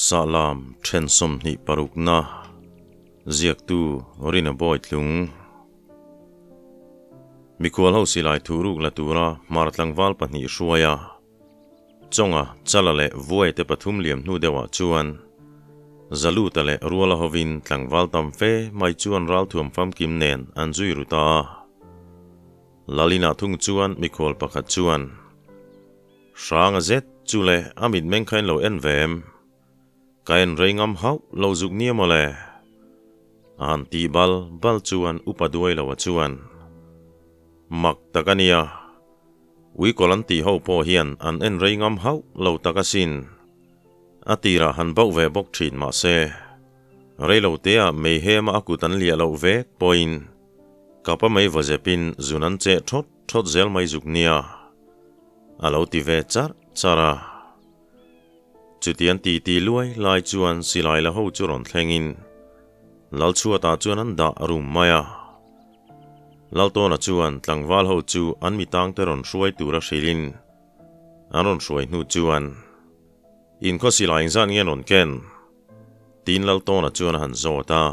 Sahlam then 26na ziaktu Rina Bawitlung. Mikhual ho silai thu ruk la tura hmar tlangval pahnih hruaia Chawnga, Chala leh Vuai te pathum liam hnu deuhah chuan Zaluta leh Ruala hovin tlangval tam fe mai chuan ralthuam famkim nen an zui ru ta a. Lalina thung chuan mikhual pakhat chuan Hranga zet chu le a mitmeng kha in lo en ve em? Ka en rei ngam hauh lo zuk nia maw le? A han tih bal bal chuan upa duai lo a chuan mak tak a nia, uikawl an tih ho pawh hian an en rei ngam hauh lo tak asin. A tirah han bauh ve bawk thin mahse, rei lo teah meihema a kut an liah loh vek pawhin kapa mei vaw zepin zun an cheh thawt thawt zel mai zuk nia. A lo ti ve charh charh a. Chutiang ti ti luai lai chuan silai la ho chu rawn thlengin Lalchhuatah chuan an dah rum mai a. Laltawna chuan tlangval ho chu an mitangte rawn hruai tura hrilhin an rawn hruai hnu chuan, Inkhaw silai engzat nge an rawn ken? tiin Laltawna chuan a han zawt a.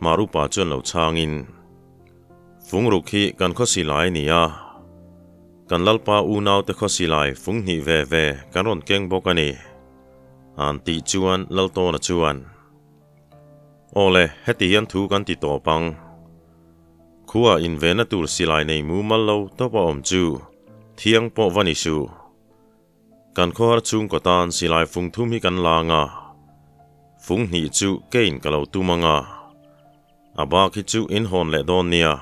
Hmarupa chuan lo chhangin, Fungruk hi kan khawsi lai a ni a, kan Lalpa unaute khawsi lai fung hnih ve ve kan rawn keng bawk a ni, an tih chuan Laltawna chuan, Aw le, heti hian thu kan ti tawp ang. Khua invena tur silai nei mumal lo tawp a awm chu thiang pawh va ni suh. Kan khawhar chhungkaw tan silai fung thum hi kan lang a, fung hnih chu kein ka lo tum ang a, a bak hi chu in hawn leh dawn nia.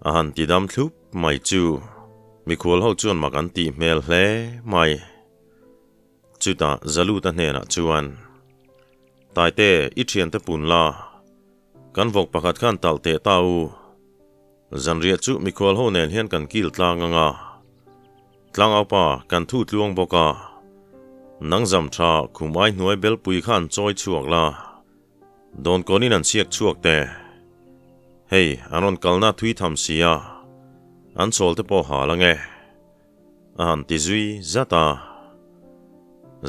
A han ti dam thlup mai chu mikhual ho chuan mak an tih hmel hle mai. Chutah Zaluta hnenah chuan, Taite, i thiante pun la, kan vawk pakhat khan talh teh ta u. Zanriah chu mikhual ho nen hian kan kil tlang ang a, tlangaupa kan thu tluang bawk a, nang zam tha khum ai hnuai belpui kha an chawi chhuak la, dawnkawnin an chhiak chhuak teh. Hei, an rawn kalna thui tham si a, an chawl te pawh hal ang e, a han ti zui zat a.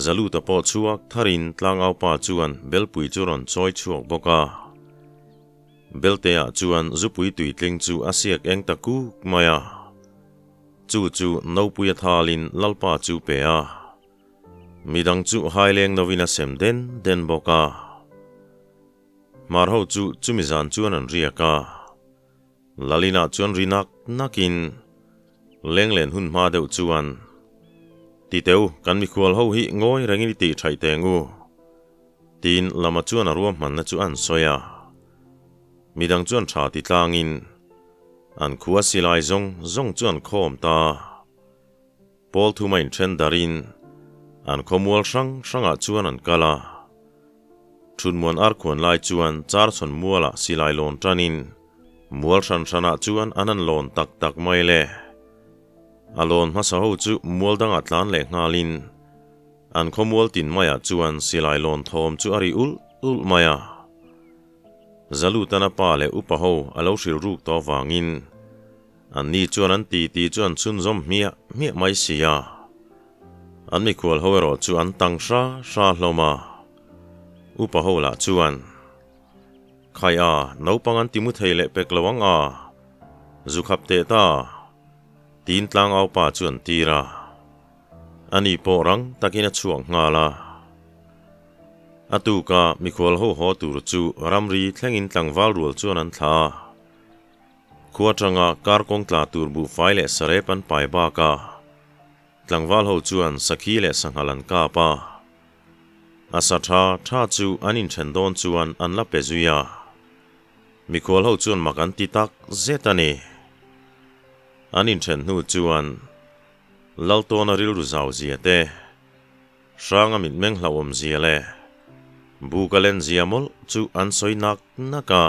Zaluta pawh chhuak tharin tlangaupa chuan belpui chu rawn chawi chhuak bawk a. Belteah chuan zupui tuitling chu a siak eng ta kuk mai a. Chu chu nopui a thalin Lalpa chu pe a. Midang chu haileng novin a sem den den bawk a. Hmar ho chu chumi zan chuan an riak a. Lalinah chuan ri nak nakin lenglen hun hma deuh chuan, Titeu, kan mikhual ho hi ngawi rengin i tih thaih teng u. Tin, Lama chuan a ruahmanna chu an sawi a. Midang chuan tha ti tlangin an khua silai zawng zawng chu an khawm ta. Pawl thuma inthen darin an khawmual hrang hrangah chuan an kal a. Thutmuan arkhuan lai chuan Charchhawn mualah silai lawn tanin mual hran hranah chuan an han lawn tak tak mai le. A lawn hmasa ho chu mual dangah tlan leh nghalin An khawmual tin maiah chuan silai lawn thawm chu a ri ulh ulh mai a. Zalutana pa leh upa ho a lo hrilh ruk tawh avangin anni chuan an titi chu an chhunzawm hmiah hmiah mai si a. An mikhual ho erawh chu an tang hra hra hlawm a. Upa ho lah chuan, Khai a, naupang an ti mu thei leh pek lo ang a, zu khap teh ta, tiin tlangaupa chu an tir a. Ani pawh rang takin a chhuak nghal a. A tuka mikhual ho haw tur chu ramri thlengin tlangval rual chuan an thla a. Khua atanga kar kawng tla tur buhfai leh sarep an pai bak a. Tlangval ho chuan sakhi leh sanghal an kap a. A sa tha tha chu an inthen dawn chuan an la pe zui a. Mikhual ho chuan mak an ti tak zet a ni. An inthen hnu chuan. Laltawna rilru zau zia te, Hranga mitmeng hlauhawm zia leh Buka len zia mawlh chu an sawi nak nak a,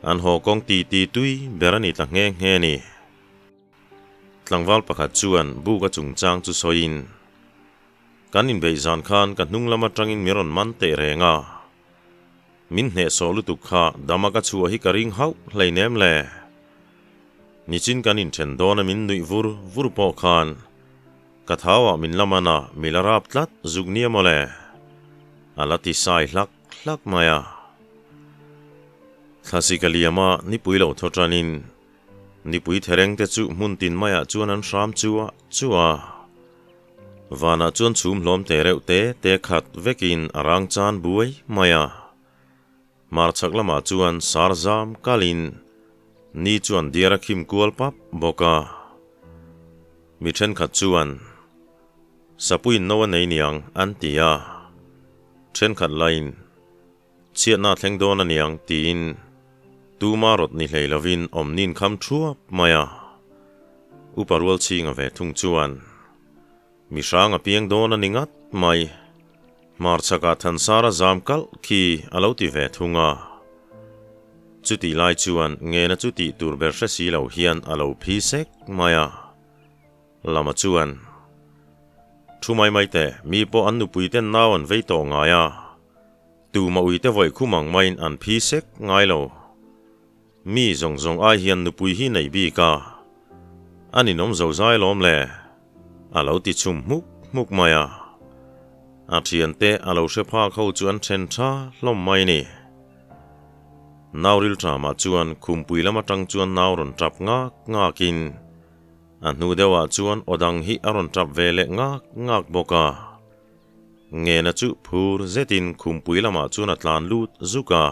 an haw kawng ti ti tui ber a ni ta nghe nghe ni. Tlangval pakhat chuan Buka chungchang chu sawiin, Kan inbeih zan khan ka hnung lam atangin min rawn man teh reng a, Min hnehsawh lutuk kha dama ka chhuah hi ka ring hauh hleinem le. Nichin kan inthen dawn a min nuih vur vur pawh khan Ka thauah min la man a, mi la rap tlat zuk nia maw le? A la ti sai hlak hlak mai a. Thlasik a liam a, nipui lo thaw tanin nipui thereng te chu hmun tin maiah chuan an hram chuah chuah a. Vanah chuan chhum hlawm te reuh te te khat vekin a rang chan buai mai a. Hmarchhak lamah chuan sar zam kalin ni chuan diar a khim kual pap bawk a. Mi thenkhat chuan, Sapuiin no a nei niang an ti a. Thenkhat lain, Chhiatna thleng dawn a niang tiin tuma rawt ni hlei lovin awmnin kham thuap mai a. Upa Rualchhinga ve thung chuan, Mi hrang a piang dawn a ni ngat mai. Hmarchhakah Thansara zam kalh khi a lo ti ve thung a. Chutih lai chuan ngena chu tih tur ber hre si lo hian a lo phi sek mai a. Lama chuan, Thu mai mai teh, mi pawh an nupui ten nau an vei tawh ngai a. Tuma uite vawi khum ang maiin an phi sek ngai lo. Mi zawng zawng ai hian nupui hi nei bik a, a ninawm zo zai lawm le, a lo ti chhum hmuk hmuk mai a. A thiante a lo hre phak ho chu an then tha hlawm mai ni. Nauril thamah chuan khumpui lam atang chuan nau rawn tap ngak ngakin a hnu deuhah chuan aw dang hi a rawn tap ve leh ngak ngak bawk a. Ngena chu phur zetin khumpui lamah chuan a tlan lut zuk a.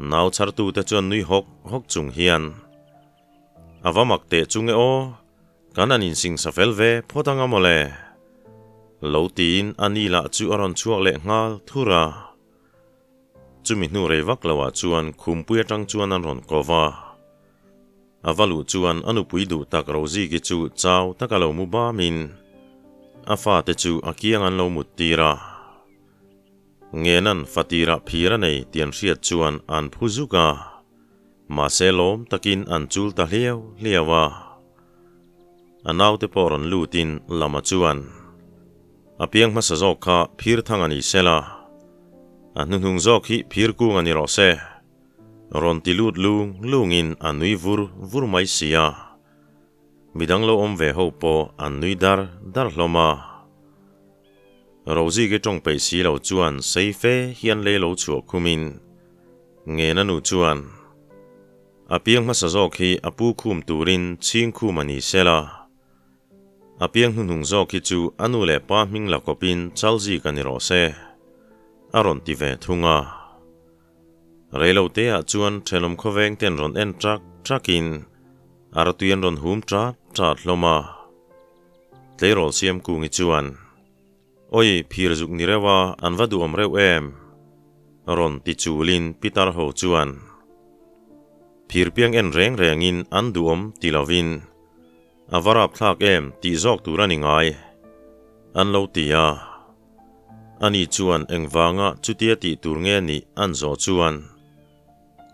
Nau chhartute chuan nui hawk hawk chung hian, A va mak teh chu nge aw, kan an insingsa fel ve phawt anga mawle. Lo tiin a ni lah chu a rawn chhuak leh nghal thur a. Chumi hnu rei vak loah chuan khumpui atang chuan an rawn ko va. A va luh chuan a nupui duh tak Roziki chu chau taka lo mu bamin a fate chu a kiang an lo mut tir a. Ngenan fatirah phir a nei tih an hriat chuan an phu zuk a, mahse lawm takin an chul ta hliau hliau a. A naute pawh rawn lutin Lama chuan, A piang hmasa zawk kha phir thang a ni sela, a hnuhnung zawk hi phir kung a ni rawh se, rawn ti lut lung lungin a nui vur vur mai si a. Midang lo awm ve ho pawh an nui dar dar hlawm a. Rosie-ki tawng peih si lo chuan sei fe hian lei lo chhuah khumin Ngena nu chuan, A piang hmasa zawk hi a pu khum turin chhing khum a ni sela. A piang hnuhnung zawk hi chu a nu leh pa hming la kawpin Chalzik a ni rawh se, a rawn ti ve thung a. Reiloteah chuan thenawm khawveng ten rawn en ṭak ṭakin artui an rawn hum ṭat ṭat hlawm a. Tleirawl Siamkungi chuan, Oi, phir zuk ni reuh a, an va duhawm reuh em? rawn ti chulin Pitar ho chuan, Phir piang en reng rengin an duhawm ti lovin a va rapthlak em tih zawk tur a ni ngai, an lo ti a. Ani chuan engvanga chutia tih tur nge nih an zawh chuan,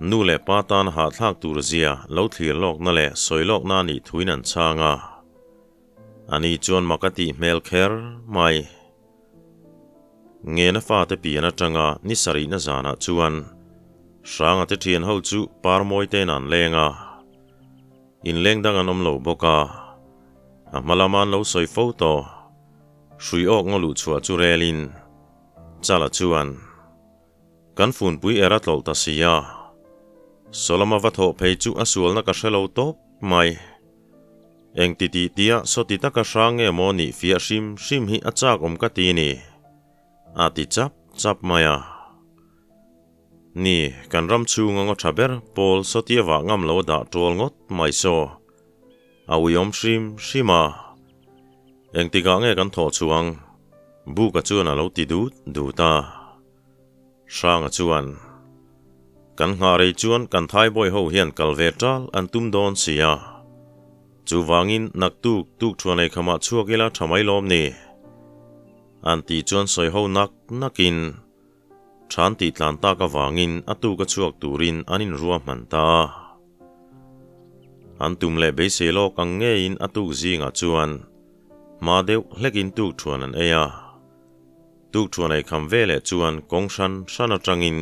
Nu leh pa tan hahthlak tur zia lo thlir lawkna leh sawi lawkna a nih thuin an chhang a. Ani chuan mak a tih hmel kher mai. Ngena fate pian atanga ni sarihna zanah chuan Hranga te thian ho chu Parmawi te'n an leng a. Inleng dang an awm lo bawk a. A hma lama an lo sawi fo tawh. Hrui awk ngaw luh chhuah chu relin Chala chuan Kan funpui er a tlawlh ta si a. Sawlama va thawh phei chu a sualna ka hre lo tawp mai. Eng ti tih tia sawti taka hrang nge maw nih fiah hrim hrim hi a chak awm ka ti ni, a ti chap chap mai a. Ni, kan ram chhunga ngaw tha ber pawl sawti a vah ngam lo a dah tual ngawt mai saw. A uiawm hrim hrim a. Engtikah nge kan thawh chhuang? Buka chuan a lo ti dut dut a. Hranga chuan, Kan nghah rei chuan kan Thaibawi ho hian kal ve ṭal an tum dawn si a. Chuvangin naktuk tuk thuan ei khamah chhuak ila ṭha mai lawm ni? An tih chuan sawi ho nak nakin ṭhan tih tlan tak avangin a tuk a chhuak turin an inruahman ta a. An tum leh beisei lawk ang ngeiin a tuk zingah chuan hma deuh hlekin tuk thuan an ei a. Tukṭhuan ei kham ve leh chuan kawng hran hran aṭangin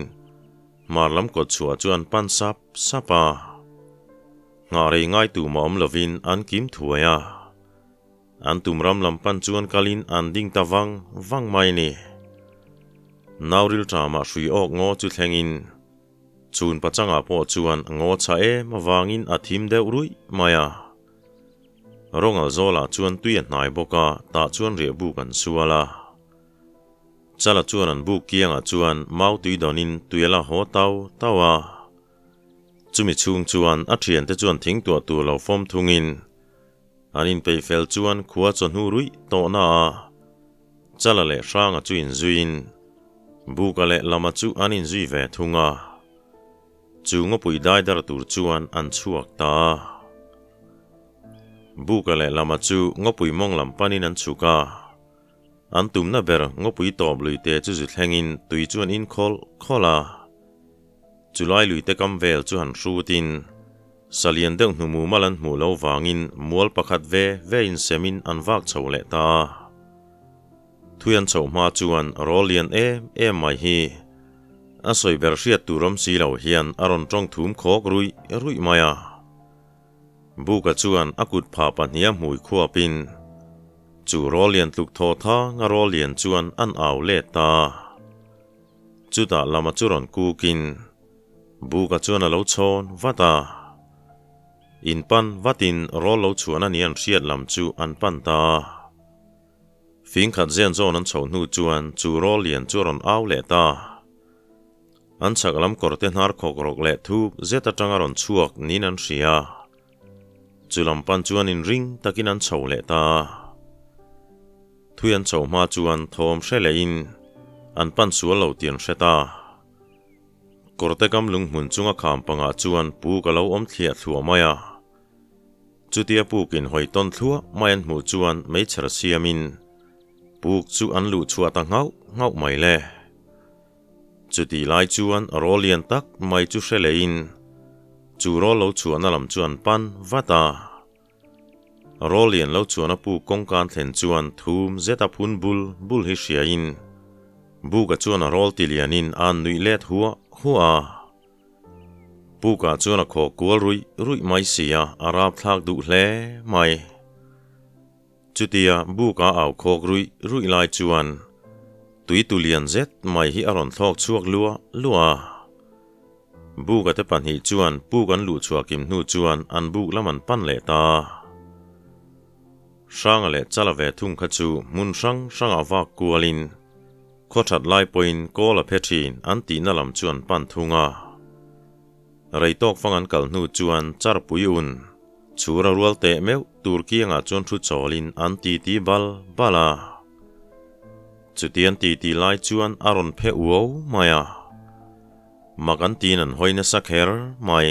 hmar lam kawt chhuah chu an pan sap sap a. Nghah rei ngai tu mah awm lovin an kim thuai a. An tum ram lam pan chuan kalin an ding ta vang vang mai a ni. Nauril ṭamah hrui awk ngaw chu thlengin chhun pachangah pawh chuan ngaw chhah em avangin a thim deuh ruih mai a. Rawngal zawlah chuan tui a hnai bawk a, tah chuan riah buk an sual a. Chala chuan an buk kiangah chuan mau tui dawnin tui a la haw tau tau a. Chumi chhung chuan a thiante chuan thing tuah tur lo fawm thungin an inpeih fel chuan khua chawhnu ruih tawhna a Chala leh Hranga chu inzuiin Buka leh Lama chu an inzui ve thung a. Chu ngawpui daidar tur chuan an chhuak ta a. Buka leh Lama chu ngawpui mawng lam panin an chhuk a. An tumna ber ngawpui tawp luite chu zu thlengin tui chu an inkhawlh khawlh a. Chulai luite kam vel chu han hrutin salian deuh hnu mumal an hmuh lo vangin mual pakhat ve ve insemin an vak chho leh ta a. Thui an chhoh hma chuan rawl lian em em mai hi a sawi ber hriat tur awm si lo hian a rawn tawng thum khawk ruih ruih mai a. Buka chuan a kut phah pahniha hmui khuapin chu rawl lian tluk thaw thang a rawl lian chuan an au let ta a. Chutah lama chu rawn kukin Buka chuan a lo chhawn vat a. In pan vatin rawl lo chhuan a ni an hriat lam chu an pan ta a. Fingkhat zen zawn an chhoh hnu chuan chu rawl lian chu a rawn au leh ta. An chhak lam kawrte hnar khawk rawk leh thup zet atanga rawn chhuak niin an hria. Chu lam pan chuan inring takin an chho leh ta a. Thui an chho hma chuan thawm hre lehin an pan sual lo tih an hre ta. Kawrte kam lunghmun chunga kham pangah chuan puk a lo awm thliah thluah mai a. Chutia pukin hawi tawn thluah mai an hmuh chuan meichher siamin puk chu an luh chhuah ta nghauh nghauh mai le. Chutih lai chuan rawl lian tak mai chu hre lehin chu rawl lo chhuahna lam chu an pan vat a. Rawl lian lo chhuahna puk kawngka an thlen chuan thum zeta phun bul bul hi hriain Buka chuan a rawl ti lianin a nuih let huah huah a. Pukah chuan a khaw kual ruih ruih mai si a, a rapthlak duh hle mai. Chutia buk a au khawk ruih ruih lai chuan tui tu lian zet mai hi a rawn thlawk chhuak luah luah a. Buka te pahnih chuan puk an luh chhuah kim hnu chuan an buk lam an pan leh ta a. Hranga leh Chala ve thung kha chu hmun hrang hrangah vak kualin khaw that lai pawhin kawl a phe thin an tihna lam chu an pan thung a. Rei tawk fang an kal hnu chuan Charpui un Chhura rual teh meuh tur kiangah chuan thu chawlin an titi bal bal a. Chuti an titi lai chuan a rawn phe uau mai a. Mak an tiin an hawi nasa kher mai.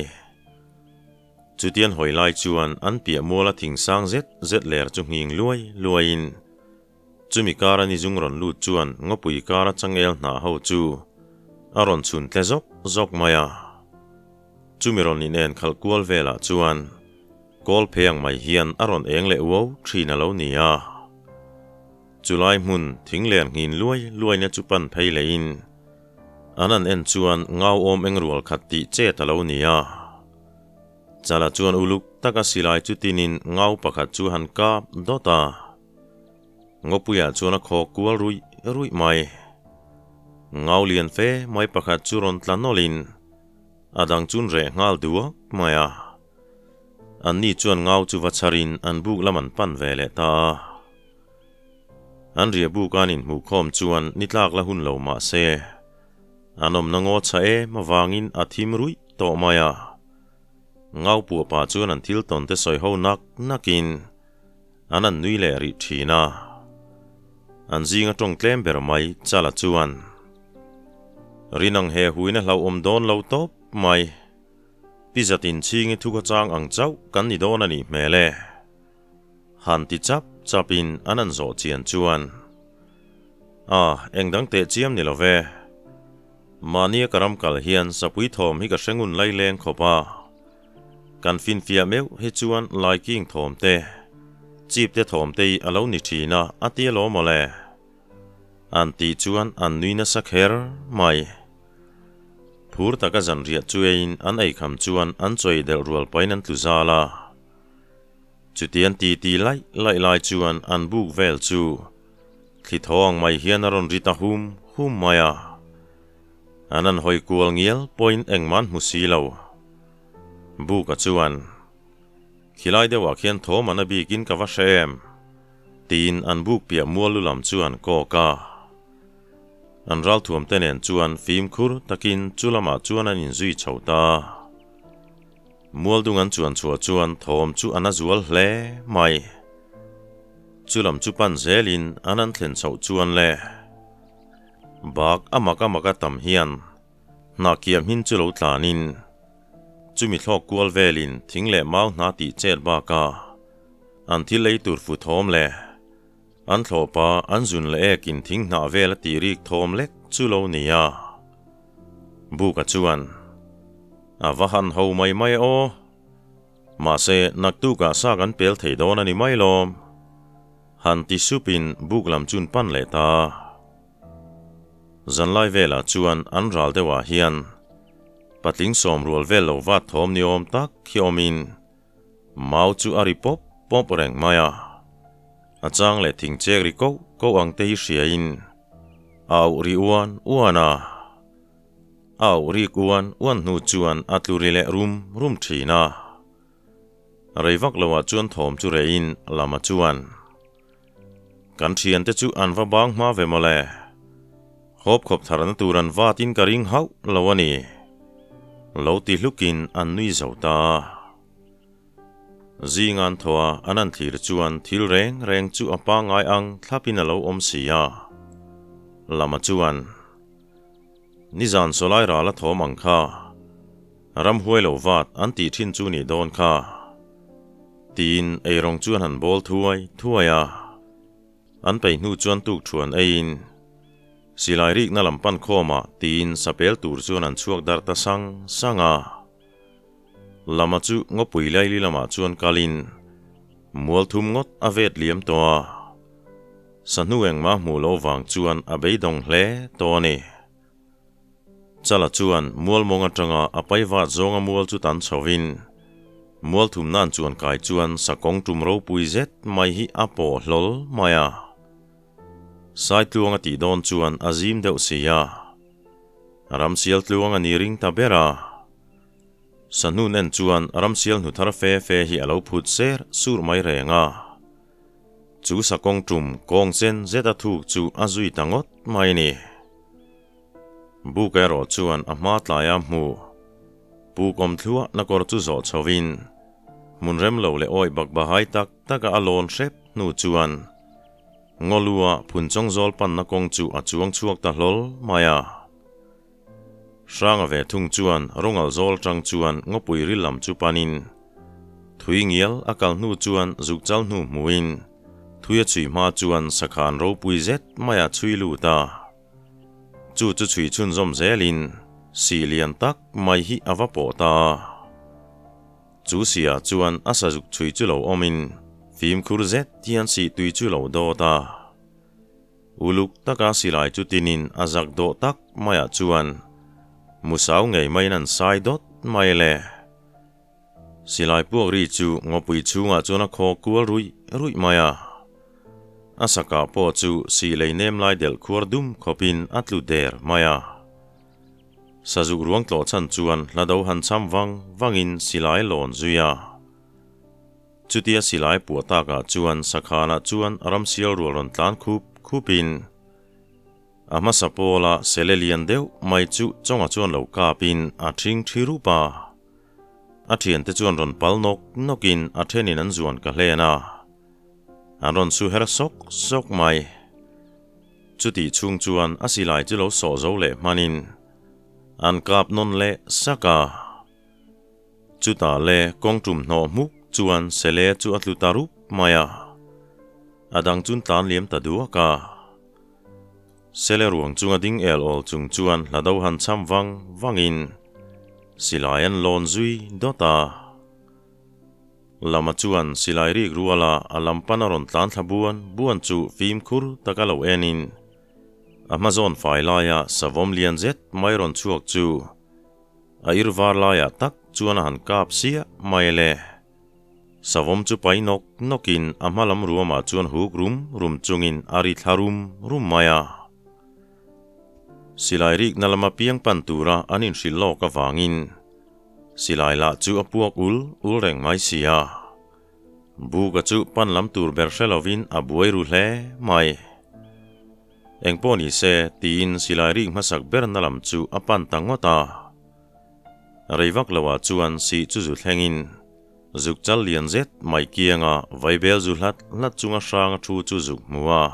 Chuti an hawi lai chuan an piah muala thing sang zet zet ler chu nghing luai luaiin chumi kara ni zung rawn lut chuan ngawpui kara changel hnah ho chu a rawn chhun tle zawk zawk mai a. Chumi rawn inen khalh kual velah chuan kawl phei ang mai hian a rawn eng leh uau thin a lo ni a. Chulai hmun thing len nghin luai luaina chu pan phei lehin an han en chuan ngau awm eng rual khat tih chet a lo ni a. Chala chuan uluk taka silai chu tinin ngau pakhat chu han kap dawt a. Ngawpuiah chuan a khaw kual ruih ruih mai. Ngau lian fe mai pakhat chu rawn tla nawlhin a dang chun reh nghal duak mai a. Anni chuan ngau chu va chharin an buk lam an pan ve leh ta a. An riah buk an inhmuhkhawm chuan ni tlak la hun lo mah se, an awmna ngaw chha em avangin a thim ruih tawh mai a. Ngau puah pah chuan an thil tawn te sawi ho nak nakin an an nui leh rih thin a. An zinga tawng tlem ber mai Chala chuan, Rinang he huin a hlauhawm dawn lo tawp mai. Pi zatin chhingi thu kha chang ang chauh kan ni dawn a nih hmel e. Han ti chap chapin an an zawh chian chuan, A, eng dang teh chiam ni lo ve. Mahnia ka ram kal hian sapui thawm hi ka hre ngun laileng khawp a. Kan finfiah meuh hi chuan laiking thawm te, chip te thawm te hi a lo ni thin a, a ti alawm mawle. An tih chuan an nui nasa kher mai. Phur taka zanriah chu eiin an eikham chuan an chawi delh rual pahin an tlu zal a. Chuti an titi laih laih lai chuan an buk vel chu thli thaw ang mai hian a rawn ri ta hum hum mai a. An an hawi kual ngial pawhin engmah an hmu si lo. Buka chuan, Khilai deuhah khian thawm an a bikin ka va hre em? Tiin an buk piah mual lu lam chu an kawk a. An ralthuamte nen chuan fimkhur takin chu lamah chuan an inzui chho ta. Mualdung an chuan chhuah chuan thawm chu a na zual hle mai. Chu lam chu pan zelin an an thlen chhoh chuan le bak a mak a mak a tam hian hnah kiam hin chu lo tlanin chumi thlawk kual velin thing leh mau hna tih chet bakah an thil ei tur fu thawm leh an thlawhpa an zun leh ekin thing hnah vel a tih rik thawm lek chu lo ni a. Buka chuan, A va han ho mai mai aw. Mahse, naktukah sa kan pel thei dawn a ni mai lawm. Han ti supin buk lam chun pan leh ta. Zanlai velah chuan an ral deuhah hian patling sawm rual vel lo vat thawm ni awm tak hi awmin mau chu a ri pawp pawp reng mai a. A chang leh thing chek ri koh koh ang te hi hriain a auh ri uan uan a. A auh rik uan uan hnu chuan a tlu ri leh rum rum thin a. Rei vak loah chuan thawm chu reiin lama chuan, Kan thiante chu an va bang hma ve mawle. Hawp khawp tharna tur an vatin ka ring hauh lo a ni. Lo ti hlukin an nui zo ta. Zing an thaw a, an an thlir chuan thil reng reng chu a pangngai ang thlapin a lo awm si a. Lama chuan, Nizan sawlai ral a thawm ang kha, ramhuai lo vat an tih thin chu nih dawn kha, tiin eirawng chu an han bawl thuai thuai a. An peih hnu chuan tuk thuan eiin, Silai rikna lam pan khawmah tiin sapel tur chuan an chhuak darh ta sang sang a. Lama chu ngawpui laili lamah chuan kalin mual thum ngawt a vet liam tawh a, sahnu engmah hmuh loh vang chuan a beidawng hle tawh a ni. Chala chuan mual mawng atanga a paivat zawnga mual chu tan chhovin mual thum nan chuan kai chuan sakawng tum ropui zet mai hi a pawh hlawl mai a. Saitluang a tih dawn chuan a zim deuh si a, ramsial tluang a ni ring ta ber a. Sahnun en chuan ramsial hnu thar fe fe hi a lo phut ser sur mai reng a. Chu sakawng tum kawng chen zet a thuk chu a zui ta ngawt mai ni. Buk erawh chuan a hma tlaia hmu Pu Kawmthluah na kawr chu zawh chhovin hmun rem lo leh awih bakbahai tak taka a lawn hrep hnu chuan Ngawlua phunchawng zawl panna kawng chu a chuang chhuak ta hlawl mai a. Hranga ve thung chuan Rongal zawl atang chuan ngawpui ril lam chu panin thui ngial a kal hnu chuan zuk chal hnu hmuin thui a chhui hma chuan sakhan ropui zet mai a chhui lut a. Chu chu chhui chhunzawm zelin sih lian tak mai hi a va pawh ta a. Chu sihah chuan a sazuk chhui chu lo awmin fimkhur zet hian sih tui chu lo dawt a. Uluk taka silai chu tinin a zak dawh tak maiah chuan musau ngei maiin an sai dawt mai le. Silai puak ri chu ngawpui chhungah chuan a khaw kual ruih ruih mai a. A sakah pawh chu silei nem lai delh khuar dum khawpin a tlu der mai a. Sazuk ruang tlawh chhan chuan hla do han cham vang vangin silai lawn zui a. Chutia silai puah takah chuan Sakhanah chuan ramsial rual rawn tlan khup khupin a hmasa pawla sele lian deuh mai chu chawngah chuan lo kapin a thing thi rup a. A thiante chuan rawn pal nawk nawkin a thenin an zuan ka hlen a, an rawn su her sawk sawk mai. Chutih chhung chuan a silai chu lo sawh zo leh hmanin an kap nawn leh sak a. Chutah le kawng tum hnawh hmuk chuan Sele chu a tlu ta rup mai a, a dang chun tlan liam ta duak a. Sele ruang chunga ding el awl chung chuan hla do han cham vang vangin silai an lawn zui dawt a. Lama chuan silai rik ruala a lam pan a rawn tlan thla buan buan chu fimkhur taka lo enin a hmazawn fai laia savawm lian zet mai rawn chhuak chu A ir var laiah tak chuan a han kap siah mai le. Savawm chu pai nawk nawkin a hma lam ruamah chuan huk rum rum chungin a ri thla rum rum mai a. Silai rikna lama piang pan tura an inhrilh lawk avangin silai lah chu a puak ul ul reng mai si a. Buka chu pan lam tur ber hre lovin a buai ru hle mai. Engpawh ni se tiin silai rik hmasak berna lam chu a pan ta ngawt a. Rei vak loah chuan sih chu zu thlengin zuk chal lian zet mai kianga vaibel zu hlat hlat chunga hranga thu chu zuk hmu a.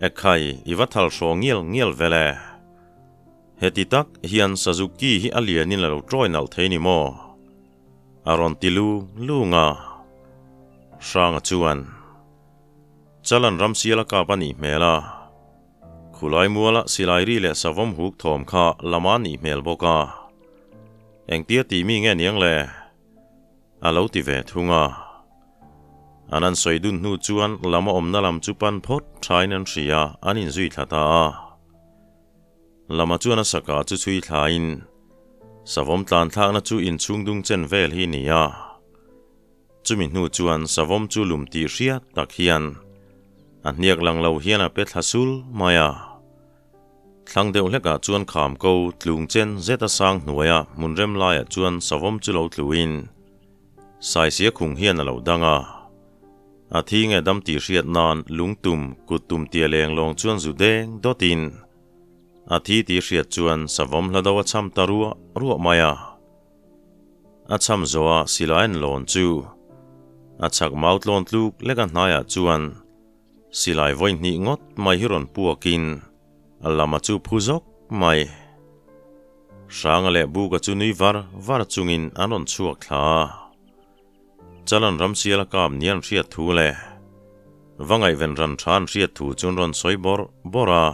Ekhai, i va thal hraw ngial ngial vel e. Heti tak hian Suzuki hi a lianin a lo tawi nalh thei ni maw? A rawn ti lu lung a. Hranga chuan, Chalan ramsial a kap a nih hmel a. Khulai muala silai ri leh savawm huk thawm kha lama nih hmel bawk a. Engtia tih mi nge niang le? A lo ti ve thung a. An an sawi dun hnu chuan lam a awmna lam chu pan phawt thain an hria, an inzui thla ta a. Lama chuan a saka chu chhui thlain savawm tlan thlakna chu inchhung dung chen vel hi ni a. Chumi hnu chuan savawm chu lum tih hriat tak hian a hniak lang lo hian a pe thla sul mai a. Thlang deuh hlekah chuan kham ko tlung chen zet a sang hnuaia hmun rem laiah chuan savawm chu lo tluin saisia khung hian a lo dang a. A thi nge dam tih hriat nan lungtum kut tum tia leng lawng chuan zu deng dawtin a thi tih hriat chuan savawm hla do a cham ta ruah ruah mai a. A cham zawha silai an lawn chu a chhak mau tlawn tluk lek a hnaiah chuan Silai vawi hnih ngawt mai hi rawn puakin a lama chu phu zawk mai. Hranga leh Buka chu nui var var chungin an rawn chhuak thla a. Chalan Ramsial a kap ni an hriat thu leh va ngaihven ran tha an hriat thu chu an rawn sawi bawrh bawrh a.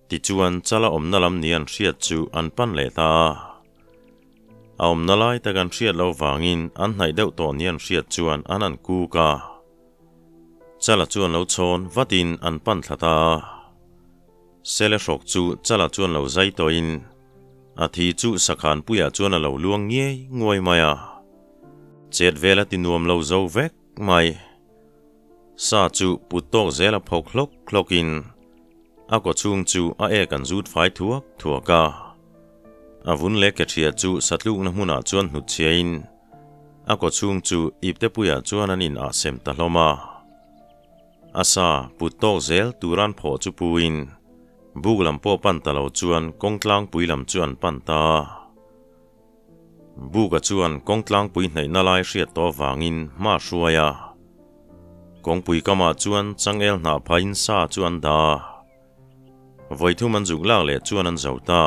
Tichuan Chala awmna lam ni an hriat chu an pan leh ta a. A awmna lai tak an hriat loh vangin an hnaih deuh tawh ni an hriat chuan an han kuk a. Chala chuan lo chhawn vatin an pan thla ta a. Sele hrawk chu Chala chuan lo zai tawhin a thi chu sakhan puiah chuan a lo luang ngiai nguai mai a. Chet vel a ti nuam lo zo vek mai. Sa chu put tawk zel a phawk hlawk hlawkin a kaw chhung chu a ek an zut fai thuak thuak a. A vun leh ke ṭhia chu satlukna hmunah chuan hnutchhiain A kaw chhung chu iptepuiah chuan an in ah sem ta hlawm a. A sa put tawk zel turan phawh chu puin buk lam pawh pan ta lo chuan kawng tlangpui lam chu an pan ta a. Buka chuan kawng tlangpui hnaihna lai hriat tawh vangin hma hruai a. Kawngpui kamah chuan changel hnah phain sa chu an dah a. Vawithum an zuk lak leh chuan an zo ta.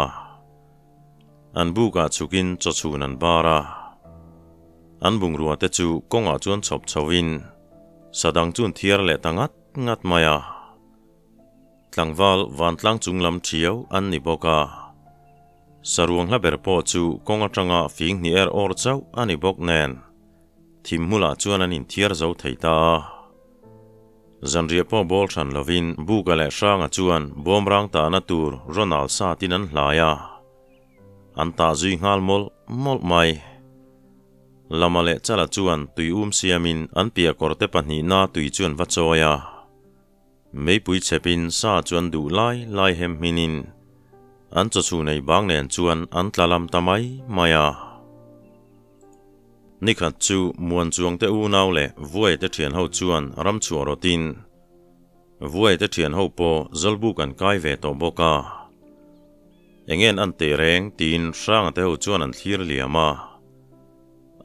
An bukah chhukin chaw chhun an bar a, an bungrua te chu kawngah chuan chhawp chhoin sadang chu an thiar leh ta ngat ngat mai a. Tlangval vantlang chung lam thiau an ni bawk a, saruang hla ber pawh chu kawng atanga fing hnih er awr chauh a ni bawk nen thim hmulah chuan an inthiar zo thei ta a. Zanriah pawh bawl hran lovin Buka leh Hranga chuan bawmrang tahna tur Ronald satin an hlai a, an tah zui nghal mawlh mawlh mai. Lama leh Chala chuan tui um siamin an piah kawrte pahnihna tui chu an va chawi a, meipui chhepin sa chu an duh lai lai hem hminin an chawchhu nei bang nen chuan an tla lam ta mai mai a. Nikhat chu Muanchuangte unau leh Vuaite thian ho chuan ram chhuah rawtin Vuaite thian ho pawh Zawlbuk an kai ve tawh bawk a. Engen an teh reng tiin Hrangate ho chuan an thlir liam a.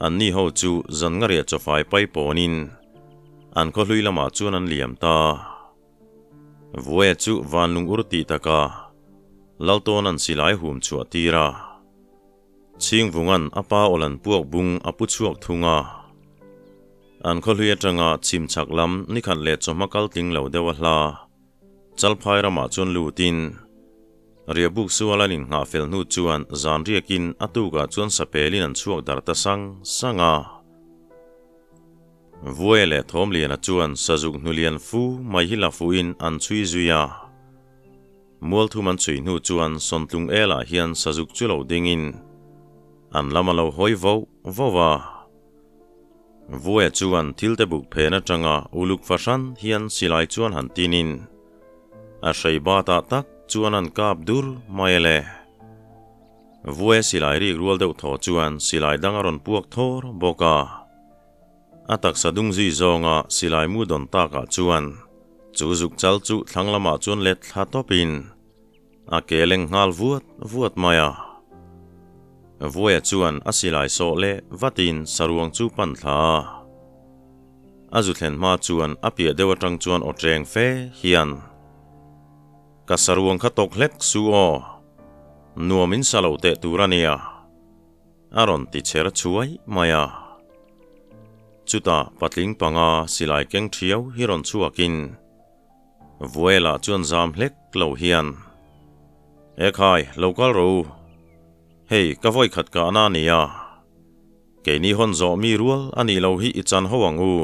Anni ho chu zan ngariah chawfai pai pawnin an khawhlui lamah chuan an liam ta. Vuaia chu vanlung ur tih takah Laltawn an silai hum chhuah tir a. Chhingvunga'n a pa awlan puak bung a pu chhuak thung a. An khawhlui atanga chhim chhak lam nikhat leh chawhma kal tling lo deuh a hla. Chalphai ramah chuan lutin Riahbuk sual an inngah fel hnu chuan zan riakin a tukah chuan sapelin an chhuak dar ta sang sang a. Vuaia leh Thawmliana chuan sazuk hnulian fu mai hi la fuhin an chhui zui a. Mualthum an chhui hnu chuan Sawntlung elah hian sazuk chu lo dingin an lam a lo hawi voh voh a. Vuaia chuan thil te buk phen atanga uluk fahran hian silai chuan han tinin a hrei batah tak chuan an kap dur mai a le. Vuaia silai rik rual deuh thaw chuan silai dang a rawn puak thawr bawk a. A taksa dung zui zawnga silai mu dawn takah chuan chu zuk chal chu thlang lamah chuan let thla tawpin a ke leng nghal vuat vuat mai a. Vuaia chuan a silai sawh leh vatin saruang chu pan thla a. A zu thlen hma chuan a piah deuh atang chuan aw ṭeng fe hian, Ka saruang kha tawk hlek su aw, nuam in sa lo teh tur a nia. A rawn ti cher chhuai mai a. Chutah patling panga silai keng ṭhiau hi rawn chhuakin Vuela chuan zam hlek lo hian, Ekhai, lo kal rawh u. Hei, ka vawi khat kahna a nia. Keini hawn zawh mi rual a nih lo hi i chan ho ang u.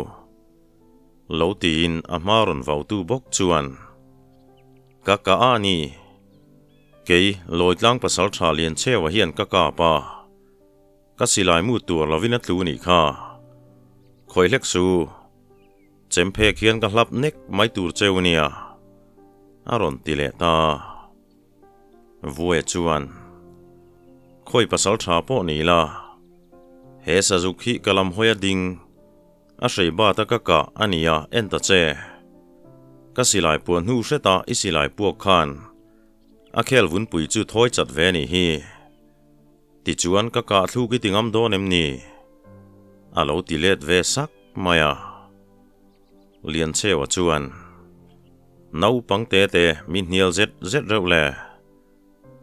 Lo tiin a hma rawn vautu bawk chuan, Ka kah a ni. Kei, Lawitlang pasal tha lian chheua hian ka kap a. Ka silai mu tur lovin a tlu nih kha. Khawi hlek su. Chem phek hian ka hlap nek mai tur cheu nia, a rawn ti leh ta. Vuaia chuan, Khawi pasal tha pawh ni la, he sazuk hi ka lam hawi a ding, a hrei bat a ka kah a nia en ta che. Ka silai puah hnu hreta i silai puak khan a khel vunpui chu thawi chat ve nih hi. Tichuan ka kah thluk i ti ngam dawn em ni? A lo ti let ve sak mai a. Lianchheua chuan, Naupang te te mi hnial zet zet reuh le.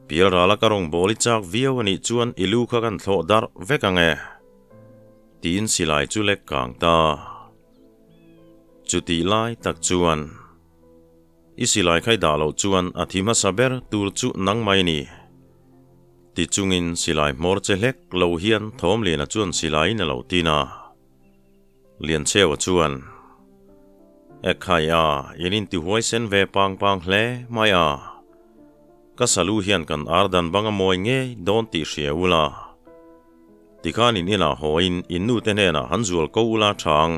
Pialrala ka rawn bawl i chak viau a nih chuan i lu kha kan thlawh darh vek ang e. Tiin silai chu lek kang ta. Chutih lai tak chuan. I silai khai dah loh chuan a thi hmasa ber tur chu nang mai ni. Ti chungin silai hmawr che hlek lo hian Thawmliana chuan silaiin a lo tin a. Lianchheua chuan, Ekhai a, in intihuai sen ve pang pang hle mai a. Ka salu hian kan ar dan bang a mawi ngei dawn tih hria ula. Tikhan in inah hawiin in nute hnenah han zual ko ula chang.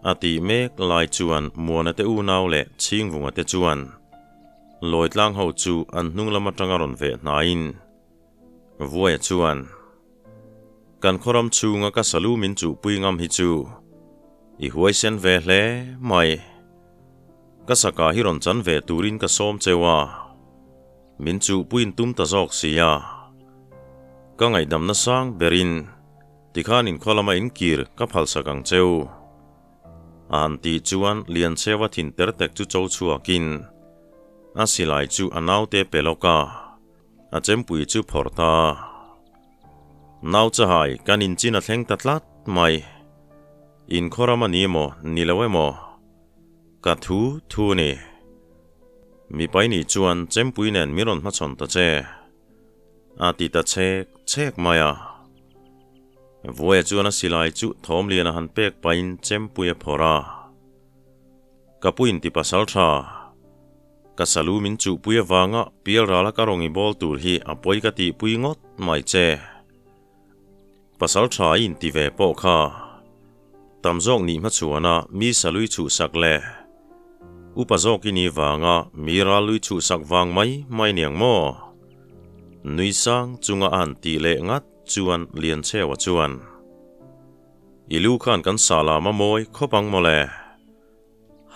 A tih mek lai chuan Muana te unau leh Chhingvunga te chuan Lawitlang ho chu an hnung lam atanga rawn veh hnaiin Vuaia chuan, Kan khawram chhunga ka salu min chuhpui ngam hi chu i huaisen ve hle mai. Ka saka hi rawn chan ve turin ka sawm cheu a, min chuhpuiin tum ta zawk si a. Ka ngaihdamna sang berin Tikhan in khaw lama in kir ka phalsak ang cheu. A han tih chuan Lianchheua thin ter tek chu cho chhuakin a silai chu a naute pe lawk a, a chempui chu phawrh ta. Nau chahai kan inchin a thleng ta tlat mai. In khaw ram a ni emaw ni lo emaw? Ka thu thu a ni. Mipai nih chuan chempui nen min rawn hmachhawn ta che. A ti ta chhek chhek mai a. Vuaia chuan a silai chu thawmlian a han pek pahin chempui a phawrh a. Ka pu inti pasal tha. Ka salu min chuhpui avanga pialrala ka rawn i bawl tur hi a pawi ka tihpui ngawt mai che. Pasal tha i inti ve pawh kha. Tam zawk nih hmachhuana mi salui chhuhsak leh upa zawk i nih vanga mi rallui chhuhsak vang mai mai niang maw? Nui sang chunga a han tih leh ngat chuan Lianchheua chuan, I lu khan kan sah lam a mawi khawp ang mawle?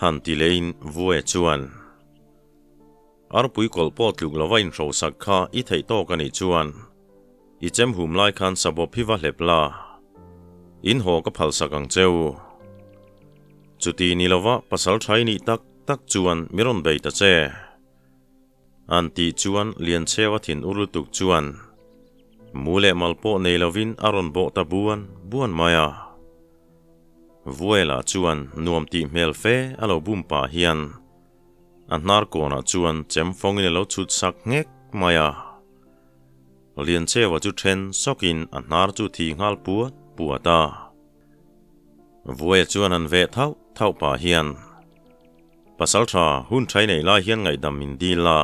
Han ti lehin Vuaia chuan, Arpui kawlh pawh tluk lova inhrosak kha i theih tawk a nih chuan i chem hum lai khan sabawp hi va hlep la, in haw ka phalsak ang cheu. Chuti ni lova pasal thai nih tak tak chuan mi rawn bei ta che. An tih chuan Lianchheua thin ur lutuk chuan mu leh mal pawh nei lovin a rawn bawh ta buan buan mai a. Vuaila chuan nuam tih hmel fe a lo bum pah hian A hnar kawnah chuan chem fawngin a lo chhut sak nghek mai a. Lianchheua chu then sawkin a hnar chu thi nghal puat puat a. Vuaia chuan han veh thauh thauh pah hian, Pasaltha hun thai nei lai hian ngaihdam min dil a,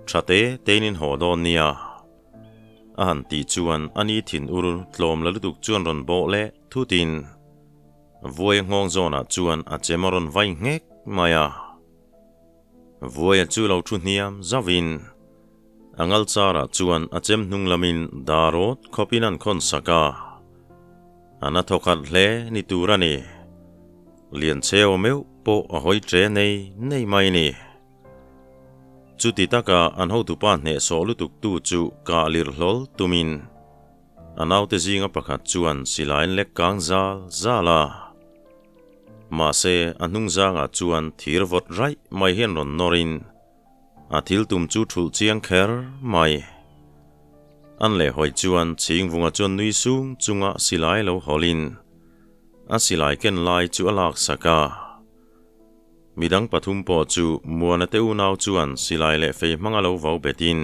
tha te tein in haw dawn nia. A han tih chuan a ni thin ur tlawm la lutuk chuan rawn bawh leh thutin Vuaia nghawng zawnah chuan a chem a rawn vai nghek mai a. Vuaia chu lo thu hniam zauhin a ngal charah chuan a chem hnung lamin darawt khawpin an khawn sak a. A na thawkhat hle ni tur a ni. Liancheu meuh pawh a hawi ṭe nei nei mai ni. Chuti taka an hotupa hnehsawh lutuk tu chu kah lirh hlawl tumin a naute zinga pakhat chuan silaiin lek kang zal zal a. Mahse, a hnung zangah chuan thir vawt raih mai hian rawn nawrin a thil tum chu thulh chiang kher mai. An lehhawi chuan chhingvunga chuan nui sung chunga silai lo hawlin a silai ken lai chu a laksak a. Midang pathum pawh chu Muana te unau chuan silai leh fei hmanga lo vau betin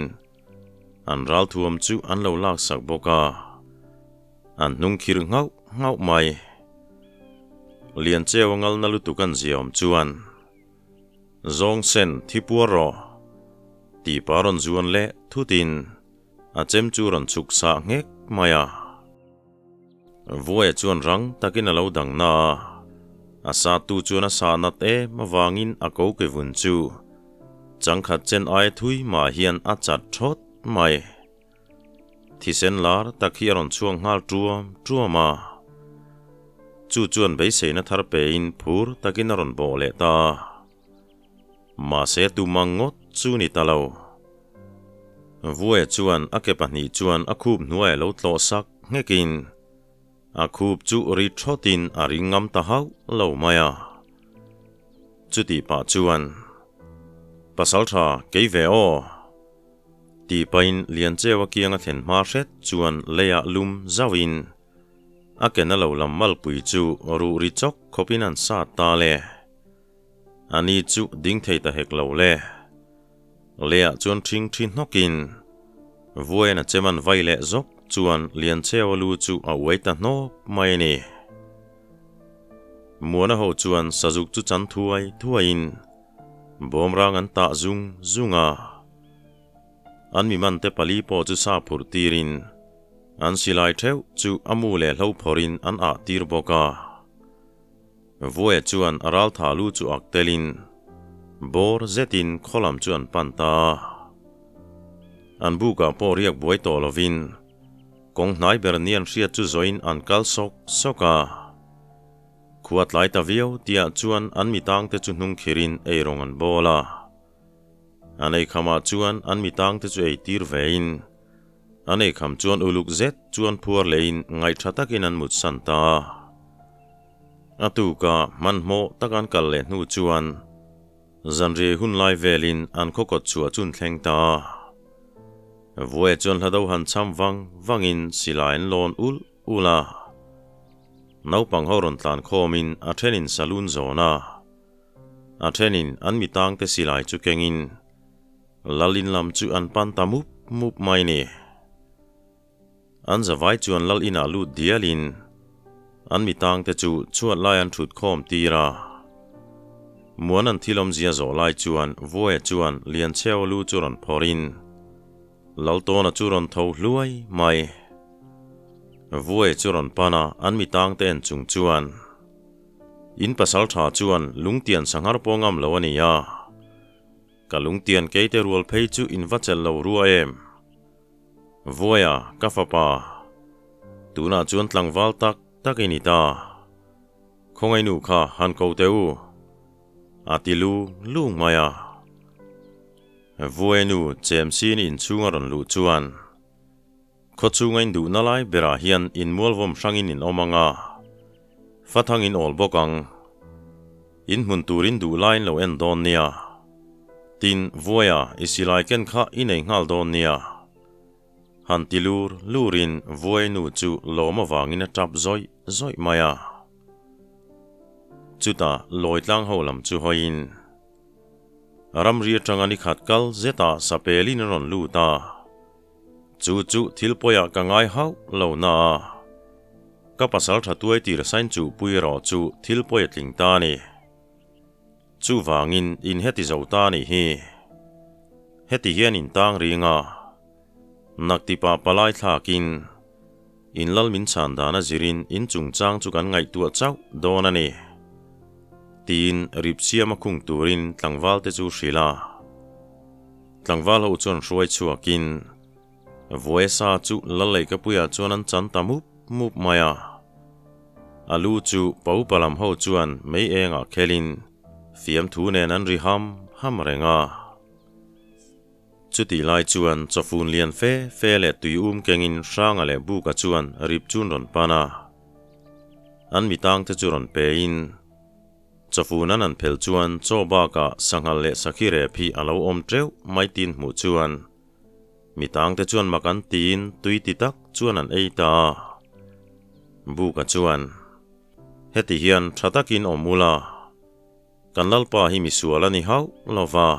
an ralthuam chu an lo laksak bawk a, an hnung khirh nghauh nghauh mai. Liancheu a ngalna lutuk an ziaawm chuan, Zawng sen thi puar rawh, tih pa rawn zuan leh thutin a chem chu rawn chhuk sah nghek mai a. Vuaia chuan rang takin a lo dang na a, a satu chuan a sah nat em avangin a ko ke vun chu changkhat chen aia thui mah hian a chat thawt mai. Thisen lar tak hi a rawn chhuak nghal tuam tuam a, chu chuan beiseina thar pein phur takin a rawn bawh leh ta a. Mahse tumang ngawt chu ni ta lo. Vuaia chuan a ke pahnih chuan a khup hnuai a lo tlawh sak nghekin a khup chu ri thawtin a ring ngam ta hauh lo mai a. Chutih pah chuan, Pasaltha kei ve aw! Tih pahin Liancheu a kiang a thlen hma hret chuan leiah lum zauhin a ke na lo lam malpui chu ruh ri chawk khawpin an sat ta le. A ni chu ding thei ta hek lo le. Leiah chuan ṭhing ṭhi hnawkin Vuaiin a chem an vai leh zawk chuan Liancheu a lu chu a uai ta hnawp mai a ni. Muana ho chuan sazuk chu chan thuai thuaiin bawmrang an tah zung zung a. An mi mante pali pawh chu sa phurh tirin an silai ṭheuh chu a mu leh hlo phawrhin an ah tir bawk a. Vuaia chuan a ral tha lu chu ak telin bawr zetin khaw lam chu an pan ta a. An bukah pawh riak buai tawh lovin kawng hnai ber ni an hriat chu zawhin an kal sawk sawk a. Khua tlai ta viau tihah chuan an mitangte chu hnung khirin eirawng an bawl a. An eikhamah chuan an mitangte chu eitir vein An eikham chuan uluk zet chuan phuar lehin ngaihtha takin an mutsan ta a. A tuka hmanhmawh taka an kal leh hnu chuan zanriai hun lai velin an khaw kawt chhuah chu an thleng ta a. Vuaia chuan hla do han cham vang vangin silai an lawn ulh ulh a. Naupang ho rawn tlan khawmin a thenin saloon zawn a, a thenin an mitangte silai chu kengin Lal in lam chu an pan ta mup mup mai ni. An zavai chuan lal inah lut dialin an mitangte chu chhuat lai an thut khawm tir a. Muan an thil awmzia zawh lai chuan Vuaia chuan Lianchheua lu chu rawn phawrhin Laltawna chu rawn tho hluai mai. Vuaia chu rawn pan a, an mitangte en chung chuan In pasal tha chuan lungtian sanghar pawh ngam lo a ni a. Ka lungtian keite rual phei chu in va chelh lo rua em? Vuaia, ka fapa, tunah chuan tlangval tak tak i ni ta. Khawngaih nu kha han ko teh u, a ti lu lung mai a. Vuaia nu Chemsin inchhung a rawn luh chuan, Khaw chhunga in duhna lai berah hian in mualvawm hrangin in awm ang a, fathang in awl bawk ang. In hmun turin duh laiin lo en dawn nia. Tin, Vuaia, i silai ken kha i nei nghal dawn nia. Han ti lur lurin Vuai nu chu lawm avangin a tap zawih zawih mai a. Chutah Lawitlang ho lam chu hawiin. Ramri atanga nikhat kal zetah sapelin a rawn lut a. Chu chu thil pawiah ka ngai hauh lo na a, ka pasal tha tuai tir sain chuh pui erawh chu thil pawi a tling ta a ni. Chuvangin in heti zo ta a nih hi. Heti hian in tang ring a. Naktipah palai thlakin in lal min chhan dan a zirin in chungchang chu kan ngaihtuah chauh dawn a ni, tiin rip siama khung turin tlangval te chu hrilh a. Tlangval ho chuan hruai chhuakin Vuaisa chu lal leikapuiah chuan an chan ta mup mup mai a. A lu chu pa upa lam ho chuan mei engah khelin fiamthu nen an ri ham ham reng a. Chutih lai chuan chawfun lian fe fe leh tui um kengin Hranga leh Buka chuan rip chun rawn pan a. An mitangte chu rawn pein chawfun an han phel chuan chaw bakah sanghal leh sakhi rep hi a lo awm teuh mai tin hmuh chuan mitangte chuan mak an tiin tui ti tak chuan an ei ta a. Buka chuan, Heti hian tha takin awm ula. Kan Lalpa hi misual a ni hauh lo va,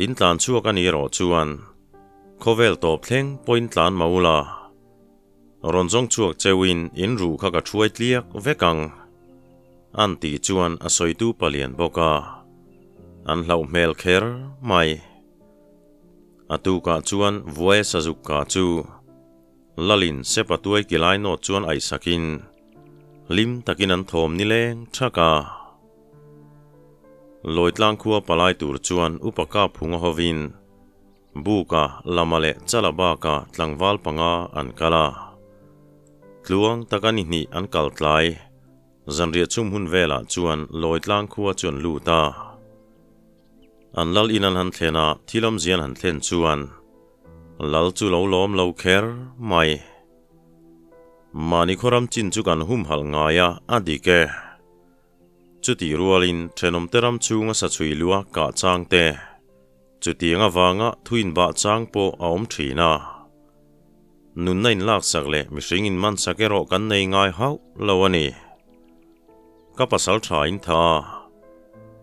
in tlan chhuak a nih erawh chuan khawvel tawp thleng pawhin tlan mah ula, rawn zawng chhuak cheuhin in ruh kha ka thuai tliak vek ang, an tih chuan a sawitu palian bawk a, an hlauh hmel kher mai. A tukah chuan vuai sazuk ka chu Lalin sepa tuai ki lai nawt chuan aihsakin hlim takin an thawm nileng thak a. Lawitlang khua palai tur chuan upa kap phung a hovin Buka, Lama leh Chala baka tlangval panga an kal a. Tluang taka ni hnih an kal tlai. Zanriah chhum hun velah chuan Lawitlang khua chu an lut a. An lal in an han thlen a, thil awmzia an han thlen chuan Lal chu lo lawm lo kher mai. Mahni khawram chin chu kan humhalh ngai a, a dik e. Chutih rualin thenawmte ram chhunga sa chhui lua kah chang te, chutiang avanga thuin bah chang pawh a awm thin a. Nunna inlaksak leh mihring inmansak erawh kan nei ngai hauh lo a ni. Ka pasal tha in tha a,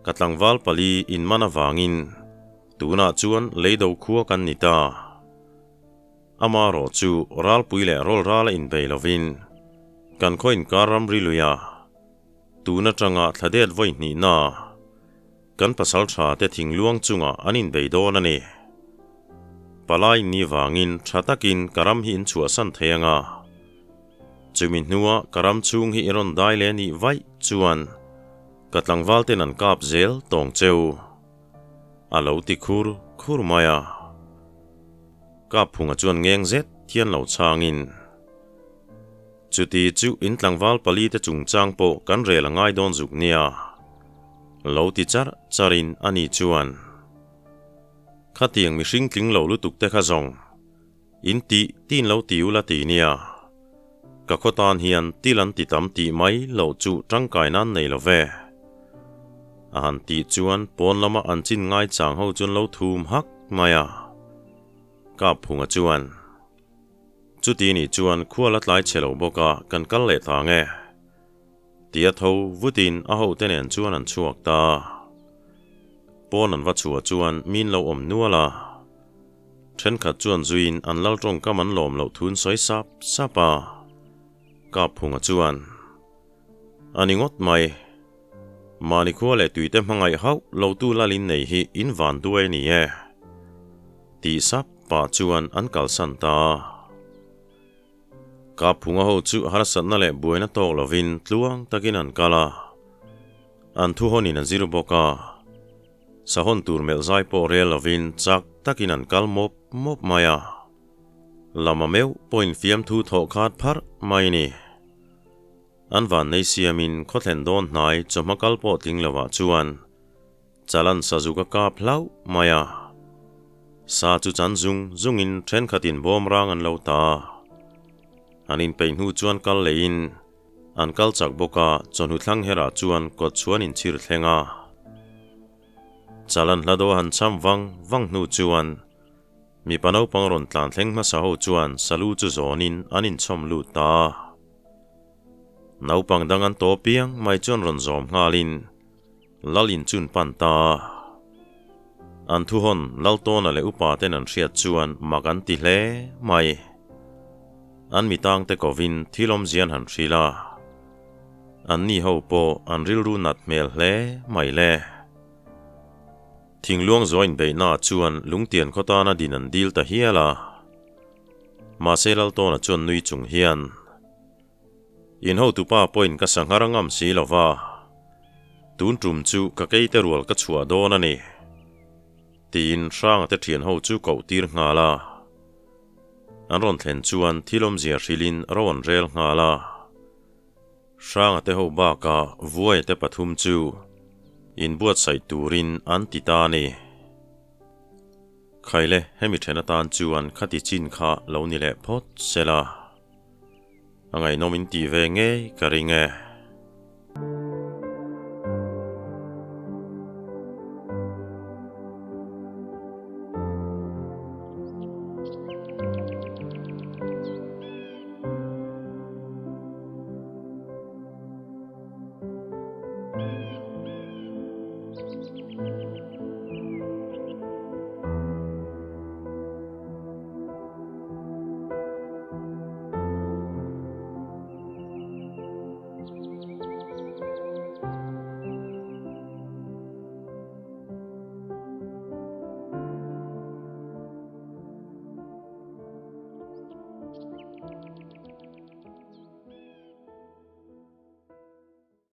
ka tlangval pali inman avangin Tunah chuan leido khua kan ni ta. Amarawh chu ralpui leh rawlral a inbei lovin kan khaw inkar ramri luia tun atanga thladet vawi hnihna kan pasal tha te thingluang chungah an inbei dawn a ni. Palai ni vangin tha takin ka ram hi in chhuahsan thei anga chumi hnua ka ram chhung hi i rawn dai leh nih vaih chuan ka tlangval ten an kap zel tawng cheu. A lo ti khur khur mai a. Kapphunga chuan ngeng zet hian lo chhangin, Chuti chu in tlangval pali te chungchang pawh kan rel a ngai dawn zuk nia. Lo ti char charin a ni chuan, Khatiang mihring tling lo lutuk te kha zawng, in tih tin lo ti ula ti nia. Ka khaw tan hian til an ti tam tih mai loh chu tangkai nan nei lo ve. A han tih chuan pawn lama an chin ngai chang ho chuan lo thum hak mai a. Kapphunga chuan, Chuti nih chuan khua la tlai chhe lo bawk a, kan kal leh ta ang e. Tia tho vutin a hote nen chuan an chhuak ta. Pawn an va chhuah chuan min lo awm nual a. Thenkhat chuan zuiin an lal tawngkam an lawm loh thun sawi sap sap a. Kapphunga chuan, A ni ngawt mai. Mahni khua leh tuite hmangaih hauh lotu lalin nei hi in van duai a ni e. Tih sap pah chuan an kalsan ta a. Kapphunga ho chu harsatna leh buaina tawk lovin tluang takin an kal a. An thuhawnin a zir bawk a. Sahawn tur melh zai pawh rel lovin chak takin an kal mawp mawp mai a. Lama meuh pawhin fiamthu thawh khat pharh mai a ni. An vannei siamin khawthlen dawn hnai chawhma kal pawh tling lovah chuan Chalan sazuk a kap hlauh mai a. Sa chu chan zung zungin thenkhatin bawm rang an lo ta a. An inpeih hnu chuan kal leiin An kal chak bawk a, chawhnu thlang herah chuan kawt chhuan inchhir thleng a. Chalan hla do han cham vang vang hnu chuan mipa naupang rawn tlan thleng hmasa ho chuan salu chu zawnin an inchhawm lut ta a. Naupang dang an tawh piang mai chuan rawn zawm nghalin Lal in chun pan ta a. An thuhawn Laltawna leh upa ten an hriat chuan mak an ti hle mai. An mitangte kovin thil awmzia an han hrilh a. An ni ho pawh an rilru nat hmel hle mai le. Thingluang zuain beihna chuan lungtian khaw tana din an dil ta hial a. Mahse Laltawna chuan nui chung hian, In hotupa pawhin ka sanghar a ngam si lo va, tun tum chu ka keite rual ka chhuah dawn a ni, tiin Hranga te thian ho chu koh tir nghal a. An rawn thlen chuan thil awmzia hrilhin ro an rel nghal a. Hranga te ho bakah Vuaia te pathum chu inbuatsaih turin an ti ta a ni. Khaile, hemi then atan chuan khati chin kha lo ni leh phawt se la. A ngaihnawm in tih ve ngei ka ring e.